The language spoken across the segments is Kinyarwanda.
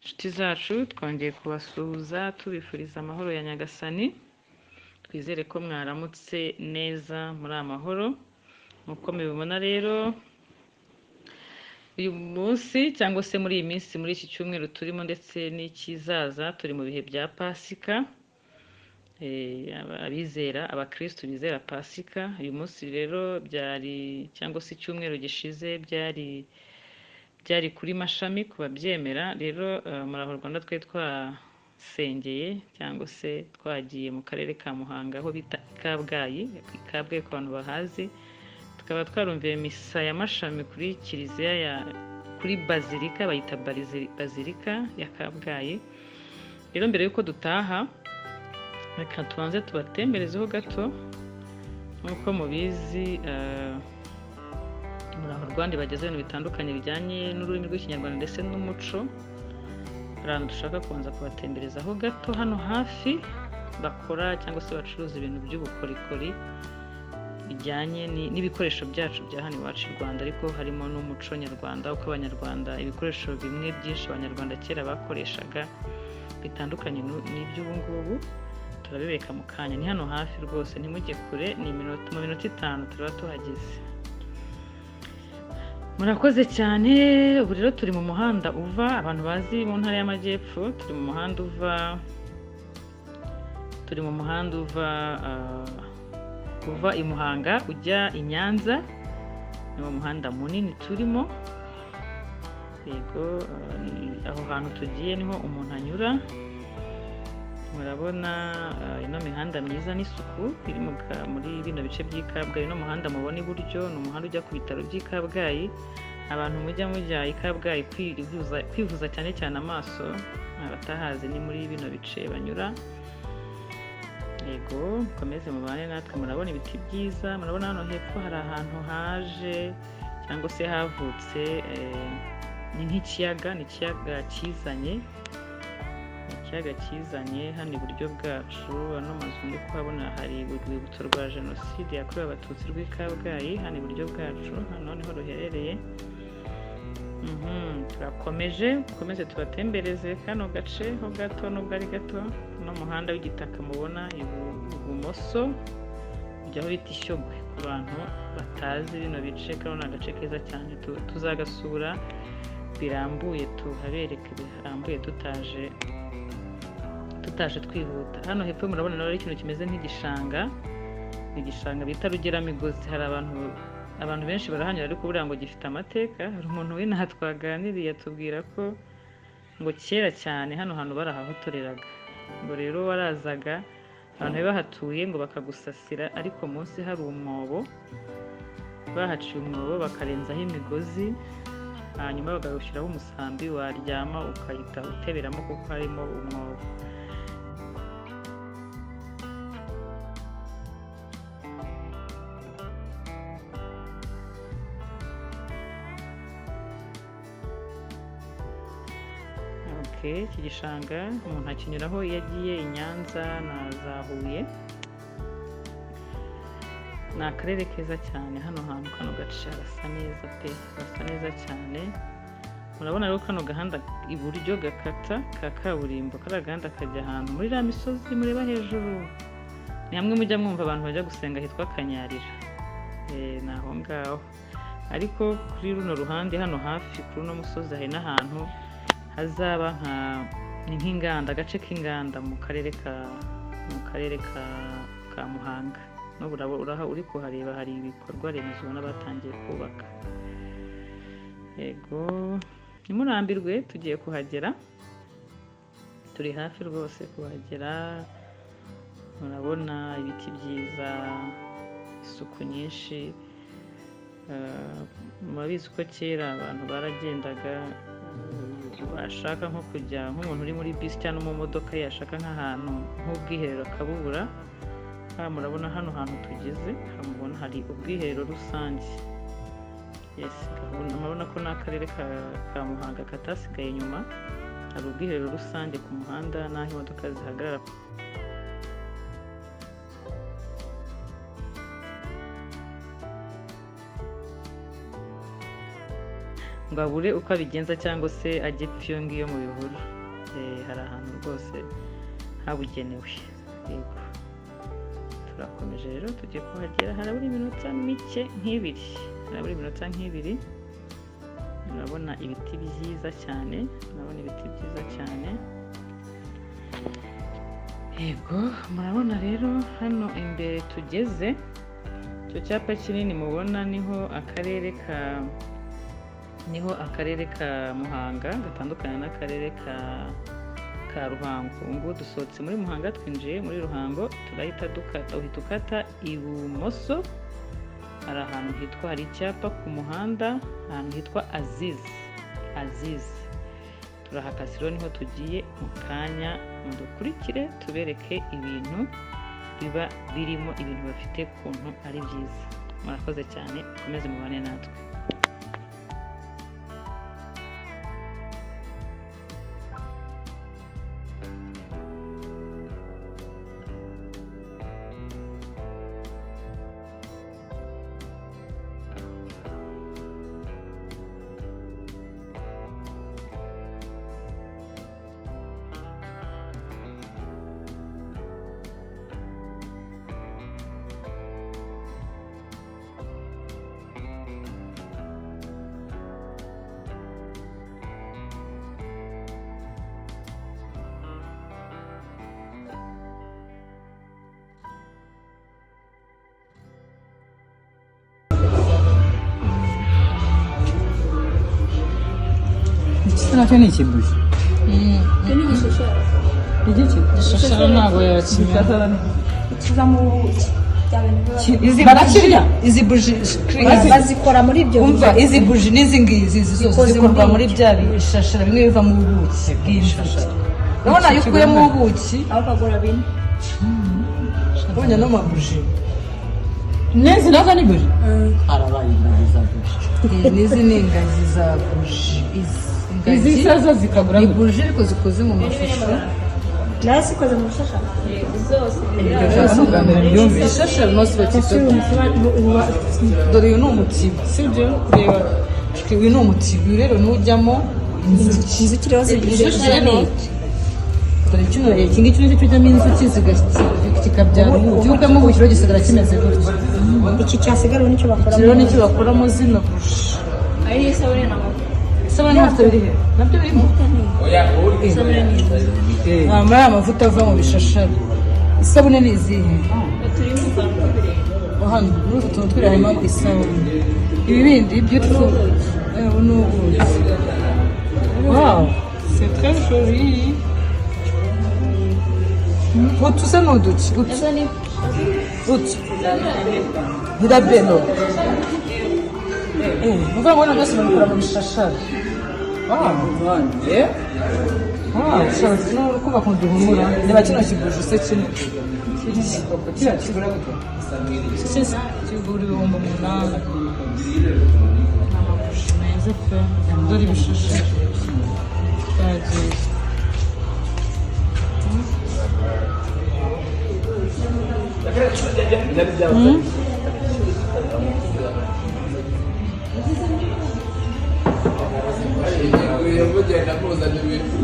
Inshuti zacu, twongeye kubasuhuza tubifuriza amahoro ya Nyagasani. Twizere ko mwaramutse neza muri amahoro. Nk'uko mubibona rero, uyu munsi cyangwa se muri iyi minsi, muri iki cyumweru turimo ndetse n'ikizaza, turi mu bihe bya Pasika. Abizera, abakristu bizera Pasika, uyu munsi rero byari, cyangwa se icyumweru gishize byari kuri Mashami ku babyemera. Rero Muraho Rwanda twari twasengeye cyangwa se twagiye mu karere ka Muhanga aho bita i Kabgayi, i Kabgayi ku bantu bahazi, tukaba twarumviye misa ya Mashami kuri kiliziya ya kuri bazilika, bayita bazilika ya Kabgayi. Rero mbere y'uko dutaha, reka tubanze tubatemberezeho gato. Nk'uko mubizi, Muraho Rwanda bageze ibintu bitandukanye bijyanye n'ururimi rw'Ikinyarwanda ndetse n'umuco. Hari ahantu dushaka kubanza kubatemberezaho gato hano hafi, bakora cyangwa se bacuruza ibintu by'ubukorikori bijyanye n'ibikoresho byacu bya hano iwacu i Rwanda, ariko harimo n'umuco nyarwanda, uko Abanyarwanda, ibikoresho bimwe byinshi Abanyarwanda kera bakoreshaga bitandukanye n'iby'ubu ngubu. Turabibereka mu kanya, ni hano hafi rwose, ntimujye kure, ni mu minota 5 turaba tuhageze. Murakoze cyane. Ubu rero turi mu muhanda uva, abantu bazi mu ntara y'Amajyepfo, turi mu muhanda uva i Muhanga ujya i Nyanza. Ni mu muhanda munini turimo. Yego, aho hantu tugiye niho umuntu anyura. Murabona ino mihanda myiza n'isuku iri muri bino bice by'i Kabgayi. Uno muhanda mubona iburyo ni umuhanda ujya ku bitaro by'i Kabgayi. Abantu mujya i Kabgayi kwivuza cyane cyane amaso, abatahazi ni muri bino bice banyura. Yego, mukomeze mubane natwe. Murabona ibiti byiza, murabona hano hepfo hari ahantu haje cyangwa se havutse, ni nk'ikiyaga, ni ikiyaga kizanye, ni ikiyaga kizanye hano iburyo bwacu. Ano mazu ndi kuhabona, hari urwibutso rwa Jenoside yakorewe Abatutsi rw'i Kabgayi hano iburyo bwacu, hano niho ruherereye. Turakomeje, dukomeze tubatembereze kano gace ho gato, nubwo ari gato. Uno muhanda w'igitaka mubona ibumoso ujya aho bita Ishyogwe. Ku bantu batazi bino bice, kano ni agace keza cyane, tuzagasura birambuye, tuhabereke birambuye, tutaje twihuta. Hano hepfo murabona naho ari ikintu kimeze nk'igishanga, ni igishanga bita Rugeramigozi. Hari abantu benshi barahanyura, ariko buriya ngo gifite amateka. Hari umuntu w'inaha twaganiriye atubwira ko ngo kera cyane hano hantu barahahotoreraga, ngo rero warazaga abantu bari bahatuye ngo bakagusasira, ariko munsi hari umwobo, bahaciye umwobo bakarenzaho imigozi, hanyuma bakawushyiraho umusambi, waryama ukahita uteberamo kuko harimo umwobo. Okay, iki gishanga umuntu akinyuraho iyo agiye i Nyanza na za Huye. Ni akarere keza cyane hano hantu, kano gace harasa neza pe, harasa neza cyane. Murabona rero kano gahanda iburyo gakata ka kaburimbo, kariya gahanda kajya ahantu muri iriya misozi mureba hejuru, ni hamwe mujya mwumva abantu bajya gusenga hitwa Kanyarira. Ni aho ngaho. Ariko kuri runo ruhande hano hafi kuri uno musozi hari n'ahantu hazaba nka, ni nk'inganda, agace k'inganda mu karere ka Muhanga. N'ubu uri kuhareba, hari ibikorwa remezo ubona batangiye kubaka. Yego, ntimurambirwe, tugiye kuhagera, turi hafi rwose kuhagera. Murabona ibiti byiza, isuku nyinshi. Murabizi ko kera abantu baragendaga, bashaka nko kujya, nk'umuntu uri muri bisi cyangwa mu modoka, yashaka nk'ahantu nk'ubwiherero akabubura. Hano murabona hano hantu tugeze, mubona hari ubwiherero rusange. Yes, gahunda murabona ko n'akarere ka Muhanga katasigaye inyuma, hari ubwiherero rusange ku muhanda n'aho imodoka zihagarara. ngo abure uko abigenza cyangwa se ajye epfo iyo ngiyo mu bihuru. Hari ahantu rwose habugenewe. Yego, turakomeje rero, tugiye kuhagera, harabura iminota mike nk'ibiri, harabura iminota nk'ibiri. Murabona ibiti byiza cyane, murabona ibiti byiza cyane. Yego, murabona rero hano imbere tugeze, icyo cyapa kinini mubona niho akarere ka Muhanga gatandukana n'akarere ka Ruhango. Ubu ngubu dusohotse muri Muhanga twinjiye muri Ruhango, turahita dukata, uhita ukata ibumoso, hari ahantu hitwa, hari icyapa ku muhanda, ahantu hitwa Azizi, Azizi. Turahakase rero, niho tugiye mu kanya. Mudukurikire tubereke ibintu biba birimo, ibintu bafite ukuntu ari byiza. Murakoze cyane, mukomeze mubane natwe. Iki nacyo ni ikibuji. Igiki? Igishashara ntabwo yakimenya. Kiva mu buki, bya bintu biba Izi barakirya? Izi buji bazikora muri ibyo. Umva, izi buji n'izi ngizi, izi zose Zikoze zikorwa muri muri bya bishashara bimwe biva mu buki bw'inzuki. Urabona iyo ukuyemo ubuki aho ukagura bine. Ubonye no mabuji n'izi nazo ni buji, harabaye ingagi za buji. N'izi ni ingagi za buji. Izi izi ingagi zo zikagura ni buji ariko zikoze mu mashusho. Nayo zikoze mu bishashara. Ni ubwa mbere mbyumvise. Ibishashara nose bakita. Dore uyu ni umutiba, Sibyo, reba. Uyu ni umutiba, uyu rero nujyamo inzuki. Inzuki rero zigira Inzuki rero, dore kino, iki ngiki nicyo kijyamo inzuki kikabyara ubuki. Iyo ukuyemo ubuki rero gisigara kimeze gutya. Iki cyasigara nicyo bakora. Iki rero nicyo bakoramo zino buji. Ari n'isabune n'amavuta. Isabune n'amavuta biri he? Nabyo birimo. Ah, muri aya mavuta ava mu bishashara. Isabune ni izihe? Oh, hano muri utu tuntu tw'ibirayi harimo isabune. Ibi bindi beautiful, ubu ni ubuki. Wow, c'est très joli. Utu se ni uduki? Utu utu ni labello. Ni ukuvuga ngo bino byose babikora mu bishashara. Wow. Wow, ushobora no kumva ukuntu duhumura. Reba kino kibuji se kino. Kiriya kigura gute? Iki kigura 8000. Ni amabuji meza pe. Dore ibishashara. Twagiye. Mugenda muzana ibintu.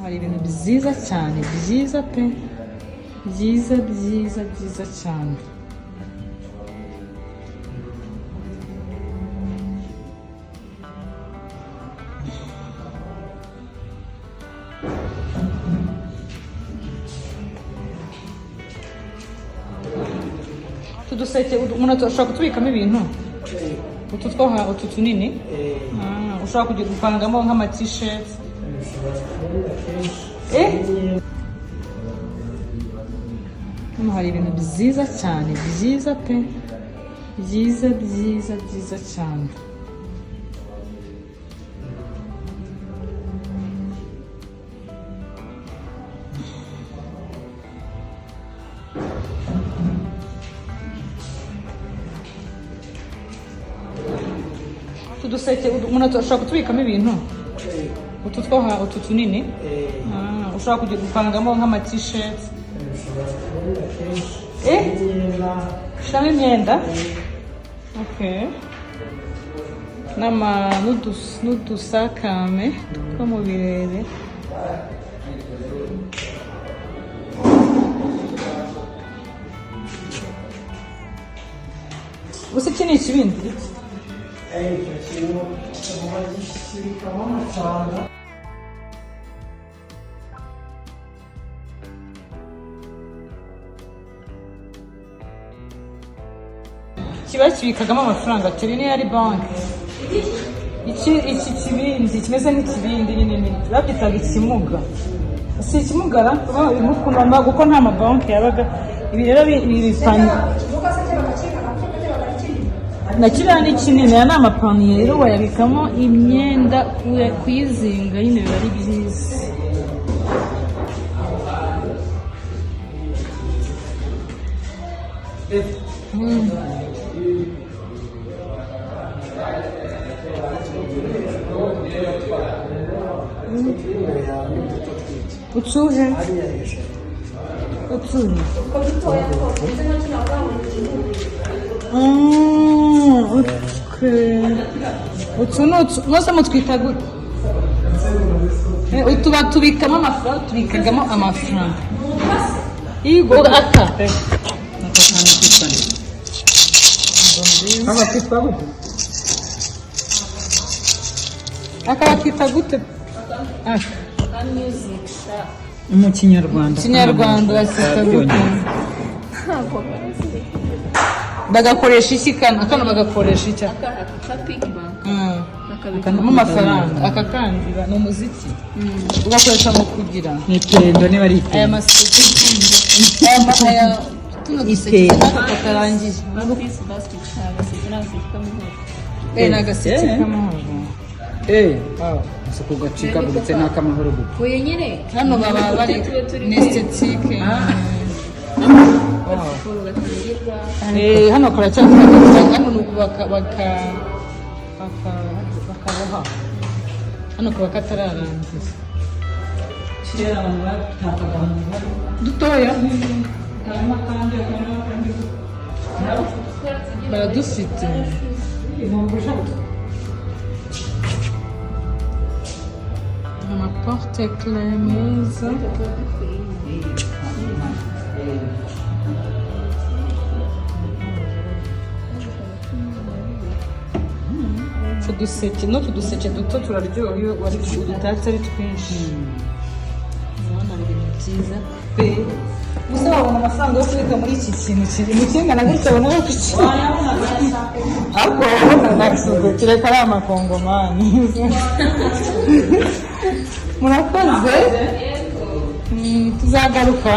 Hari ibintu byiza cyane, byiza pe, byiza, byiza, byiza cyane. Utu duseke umuntu ashobora kutubikamo ibintu, utu two utu tunini. Ah, ushobora kujya gupangamo nk'ama t-shirt. Hano hari ibintu byiza cyane, byiza pe, byiza, byiza, byiza cyane. Utu duseke umuntu ashobora kutubikamo ibintu, utu two utu tunini. Ah, ushobora kujya gupangamo nk'ama t-shirt. Ushyiramo imyenda, okay. N'udusakame two mu birere. Gusa iki ni ikibindi. Icyo kintu bagishyirikamo amafaranga. Kiba kibikagamo amafaranga turi niyo ari banki. Iki kibindi kimeze nk'ikibindi nyine, ni babyitaga ikimuga, si ikimugara kuba kuko nta mabanki yabaga. Ibi rero ibi bipanye na kiriya ni kinini. Aya ni amapaniye rero, wayabikamo imyenda, kuyizinga nyine biba ari byiza. Utuhe? Utuhe? Okay. Utu ni utu mwese mutwita gute? Utu batubikamo amafaranga, tubikagamo amafaranga. Igo aka. Aba kitwa gute? Aka bakita gute? Aka. Mu Kinyarwanda. Kinyarwanda bakita gute? Bagakoresha iki kano? Kano bagakoresha iki? Aka piggy bank. Akabikamo amafaranga. Aka kandi ni umuziki. Ugakoresha mu kugira. Ni ipendo, niba ari Aya ipendo. maseke, aya tuno duseke aka katarangiye. Peace basket, agaseke n'agaseke k'amahoro. Ni agaseke k'amahoro. Gusa gacikaguritse ni akamahoro gusa. Oya nyine. Hano baba bari ni esthétique. Gatangirwa. Hano karacyafata, hano ni uku baka baka bakaboha, hano kuba katararangiza. Kera abantu batakaga ahantu hari Dutoya. karama kandi akarama kandi. Baradufite. Impamvu ushaka. Ama porte clé meza. Utu duseke n'utu duseke duto turaryoha iyo wari udutatse ari twinshi. Urabona hari ibintu byiza pe. Gusa wabona amafaranga yo kubika muri iki kintu kiri mu kingana gutya, ubona ko iki ariko wabona nasugu kereka ari amakongomani. Murakoze. Tuzagaruka.